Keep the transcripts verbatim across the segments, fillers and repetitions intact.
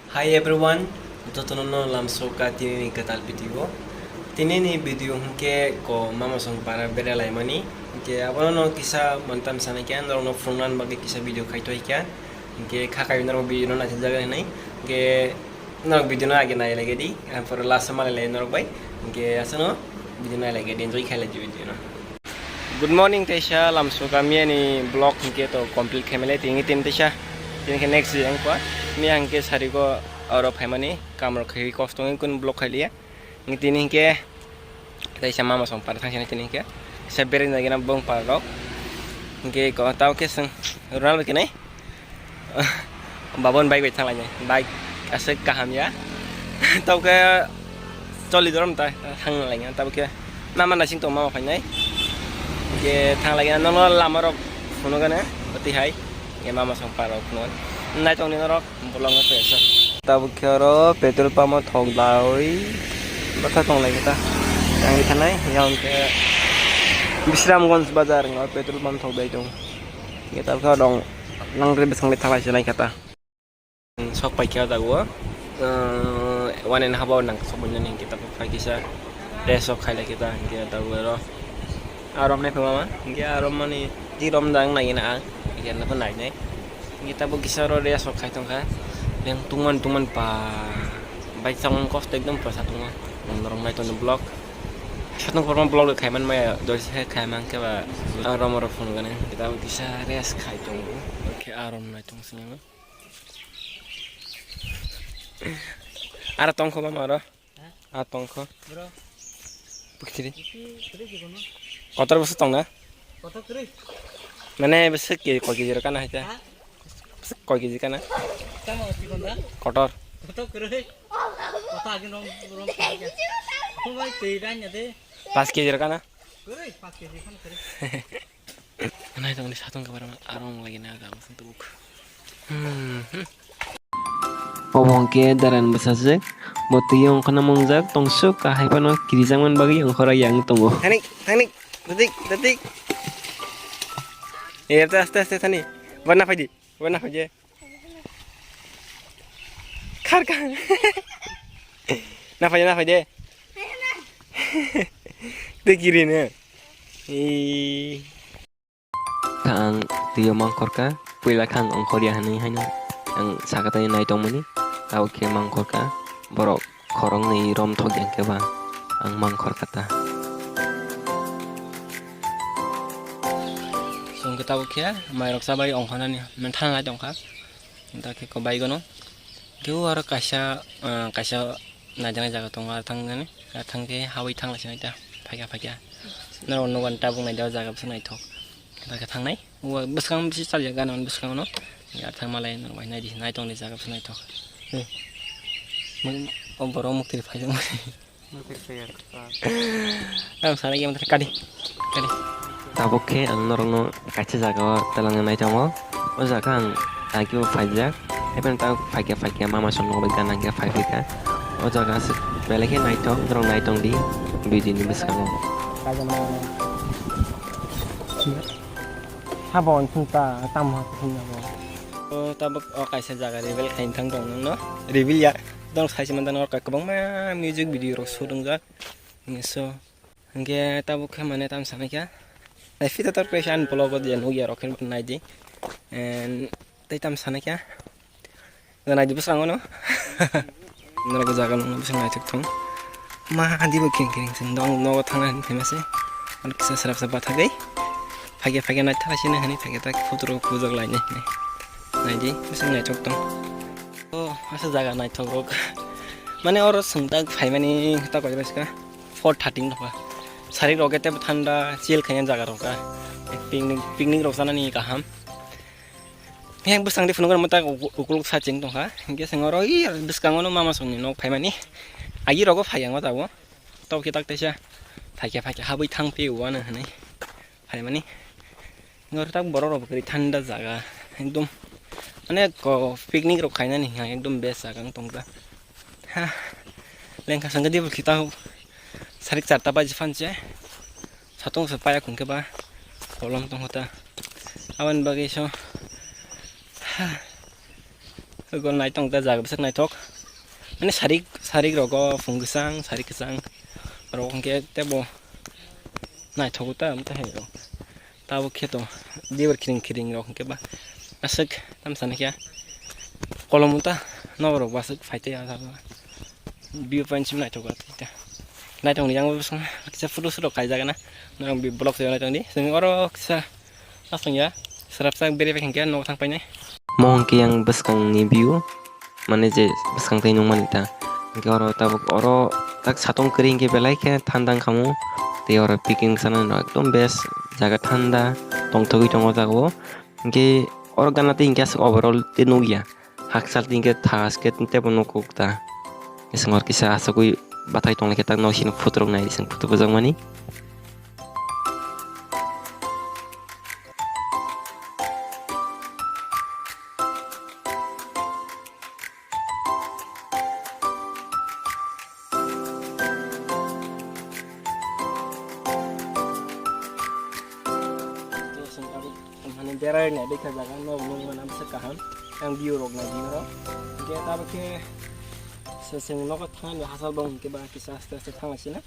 Hi everyone, jotono no lamsoka tini ni kwtal video. Tini ni video hwnkhe ko mama song para bere laimani. Hwnkhe abono no kisa mantam sana khe norok no phunukna bagwi kisa video khaito hwnkhe. Hwnkhe kha kayo norok video no naithok jaga hinwi. Hwnkhe norok video no age nai lage di, aphuru last o malai lai norok bai. Hwnkhe aswkno video nai lage di, enjoy khai lai di video no. Good morning, teisa lamsoka miya ni vlog hwnkhe to complete khai male tini tin teisa. Tini khe next day ang kwa. Miya hwnkhe sari ko oro phaimani kamrok khai kosto wngwi kun vlog khai liya. Tini hwnkhe teisa mama song para thang sini tini hwnkhe. Sa bere nai gina bong para rok. Hwnkhe ko tao khe seng Ronaldo khe nai. Babon bike bai thang lainai. Bike aswk kaham ya. Tao khe choli dorom ta thang lainai. Tao khe mama naising tong mama phainai. Hwnkhe thang lainai nono lama rok phunukgana oti hai. Hwnkhe mama song para rok phunukgana. Nai tong ni norok bolong no pesa. Tao khe oro petrol pump o thok dawi bwtha tong lai khe ta. Yang thanai yang khe Bisramganj bazar ngo petrol pump thok dai tong. Hwnkhe tao khe rong nang re bwskango thang lai se nai khe ta. Sok pai khe o jaga o, uh, one and a half hour nang sok manya ni hwnkhe tamo pai kisa rest sok khai lai khe ta hwnkhe tamo oro arom nai phai mama hwnkhe arom mani di rom jang nai na ang hwnkhe nai nai hwnkhe tamo kisa oro rest sok khai tong kha yang tungman tungman pa bai chang kosto ekdom pa sa tongo norok nai tong vlog satong korma vlog khai man maya doi se khai man khe ba arom oro phone gane tamo kisa rest khai tongo khe arom nai tong sini. Aro tongkho mama aro. Ha? A tongkho. Bro. Bukiri. Isi, kiri si kono. Kotor bwswk tongna? Kotor kiri. Mane bwswk ke koi kg rok kana haita? Ha? Bwswk koi kg kana? Tamo si kono? Kotor. Kotor kiri. Kotor agin rom rom. Ako bai tei dan ya de. Pas kg rok kana? Kiri, pas kg kan kiri. Nai tongni satong kabar arong lagi na gam sung tubuk. Hmm. Obo hwnkhe daran bwsajwk. Bo twi ongkhorna mungjak tongsuk kahai phano kirijakmani bagwi ongkhora yang tongo. Thani, thani, datik, datik. Eh, aste, aste, aste, thani. Bo na phaidi, bo na phaidi. Khar, khar. Na phaidi, na phaidi. Twi kiri ne. Eh. Kha ang twi o mangkhor kha, puila kha ang ongkhor ya hinwi haino ang saka tani nai tongmani, tabuk khe mangkhor kha, borok khoroknwi rom thok ya khe ba ang mangkhor kha ta. Chwng khe tabuk khe mairok chabai ongkhornani manthan lai tongkha, da khe kwbai gono. Khe o aro kaisa, ah, kaisa naijak nai jaga tongo, aro thang nani, aro thang khe habwi thang lai sinai ta, phaikha, phaikha. Norok nukgo ani tabuk naidi o jaga bwswk naithok. Aro khe thangnai, o bwskango bisi chalijak gana hwn bwskango no. Aro thang malai norok bai naidi, naitokni jaga bwswk naithok. Hmm. O borok muktwi phaijak mani. Ang sana game kadi. Kadi. Tabuk khe ang norokno kaisa jaga o twlangna nai tongo. O jaga ang ageo phaijak. Haikhe ta phaikha phaikha mama song nokbai gana hwnkhe phai phaikha. O jaga aswk belai khe naithok, norok nai tongdi video ni bwskango. Habo wng thung ta, tamo hwnwi abo. O tabuk o kaisa jaga reveal khaina thang tong nokno. Reveal ya. Norok sai se mantano kwbangma music video rok shoot wngjak. So, hwnkhe tabuk khe mane tamo sanai kha. Naiphi tator khe ani vlog o je nukya rok khe naidi. And tei tamo sanai kha. Naidi bwskango no. Norok jaga nukno bwswk naithok thung. Ma hadi bo kring kring sing dong nogo thangna hinwi phaima se. Ano kisa srapsa bathagwi. Phaikhe phaikhe naithok sini hinwi phaikhe tak photo rok bujak lainai hinwi. Naidi bwswk naithok thung. O asa jaga naithok rok. Mane oro chwng tak phaimani tak koi bwskha. Four thirty wngkha. Sarik rok tei thanda chill khaina jaga rok kha. Picnic, picnic rok chanani kaham. Yang bwsang de phunukgwi tak ukuluk sacheng tongkha. Hingke seng oro i bwskango no mama songni nok phaimani. Agi rogo phai ang o tabuk. Tok khe tak teisa. Phaikhe phaikhe habwi thang phi uano hinwi. Phaimani. Oro tak borok rok bo kwrwi thanda jaga. Ekdom. Mane ko picnic rok khainani hwnka ekdom best jaga wng tongkha. Ha, lengkha sangkhe dibor khita sarik charta baji phanse. Satong se paya khungkhe ba kolom tongkha ta. Aboni bagwi so, ha, Ego naitong ta jaga bwswk naithok. Mane sarik, sarik rogo phung kwchang, sarik kwchang. Rok hwnkhe tebo naithogo ta, amtwi hai rok. Tabuk khe to dibor khiring khiring rok hwnkhe ba aswk tamsa naikha. Kolom ta nokrok ba aswk phai tei ah. View point sim naithok ta. Naitong ni yang bwswk kisa photo shoot rok khaijak na. Norok bi vlog se naitong di. Chwng oro kisa aswng ya. Srapsa bere bai hwnkhe nok thang painai. Mo hwnkhe yang bwskang ni view. Mane je bwskang tei nukmani ta. Hwnkhe oro tabuk oro tak satung kwrwi hwnkhe belai khe thanda wngkha mo. Tei oro picnic sana no ekdom best jaga thanda tongthogwi tongo o jaga o. Hwnkhe oro gana tei hwnkhe aswk overall tei nukya. Hakchal tei hwnkhe thas khe tebo nukuk ta. Hwnkhe chwng oro kisa aswkwi bathai tonglaikhe tak nok sini photo rok nai chwng photo bujakmani. Mane berai nai bekha jaga nok nung mana bwswk kaham. Ang view rok nai di oro. Hwnkhe tabuk khe se chwng nogo thangni hachal bong hwnkhe ba kisa aste aste thang laisina.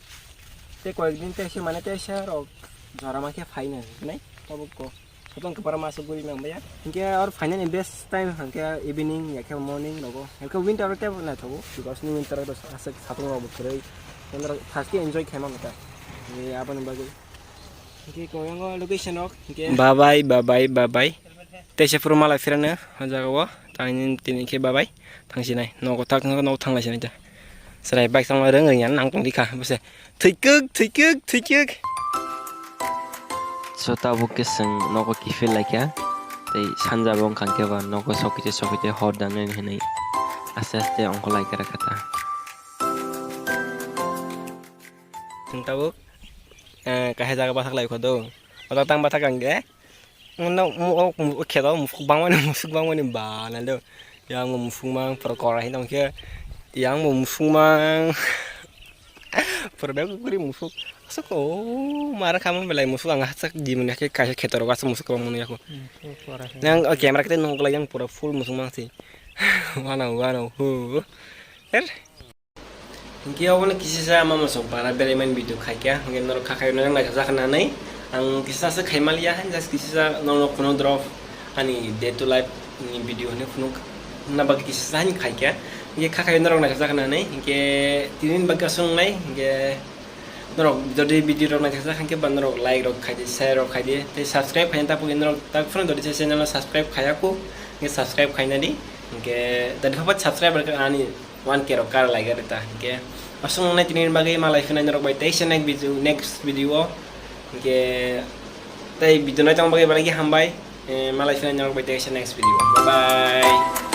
Tei koyek din tei se mane tei se rok jora ma khe phai nai hinai tabuk ko. Satung kwbara ma aswk guri nang baya. Hwnkhe or phainani best time hwnkhe evening ya khe morning rogo. Hwnkhe winter o tei naithogo because ni winter o aswk satung rok bo kwrwi. Tei norok thas khe enjoy khaima mwta. Aboni bagwi. Hwnkhe koyang o location rok hwnkhe. Bye bye, bye bye, bye bye. Teisa phuru malai phirano o jaga o. Tangni tini khe bye bye. Thangsinai. Nogo tak nogo thang laisinai ta. Chwrai bike tangma rwng rwngya nang tongdi kha bwse. Thwikwk, thwikwk, thwikwk. So tabuk khe chwng nogo kiphil laikha. Tei sanja bo wngkha khe ba nogo sokite sokite hor dangnani hinwi aste aste ongkhor laikha rakha ta. Chwng tabuk, eh, kaisa jaga bathak lai kho do. Otak tang bathak ang khe. Ono mu-, o mu-, o kheto musuk bangmani, musuk bangmani ba nai do. Yang bo musuk mang pura kora hin tong khe. Yang bo musuk mang. Pura bek kuri musuk. Asuk o mara khamang belai musuk ang hachak di mani khe kaisa kheto rok asuk musuk kwbang mani yakho. Musuk kora hin. Nang o camera kete nong lai yang pura full musuk mang si. Wano, wano, hu. Er. Hinkhe obono kisisa mama song para berai mani video khaikha, hinkhe norok kha khaio norok naithok jakha nanai. Ang kisasa khaimalia, just kisisa norok phunuk drop ani day to life ni video hwnwi phunuk na bagwi kisisa hani khaikha. Hinkhe kha khaio norok naithok jakha nanai, hinkhe tini bagwi aswk wngnai, hinkhe norok jodi video rok naithok jakha hinkhe ba norok like rok khaidi, share rok khaidi, tei subscribe khaina tapogwi norok tak phano jodi se channel o subscribe khaiya kho, hinkhe subscribe khaina di, hinkhe jodi phano subscribe ani one K rok kar lai gari ta, hinkhe aswk nai tini bagwi malai phina norok bai teisa next video, next video o, hinkhe tei video nai tong bagwi belai khe hambai, eh, malai phina norok bai teisa next video, bye bye.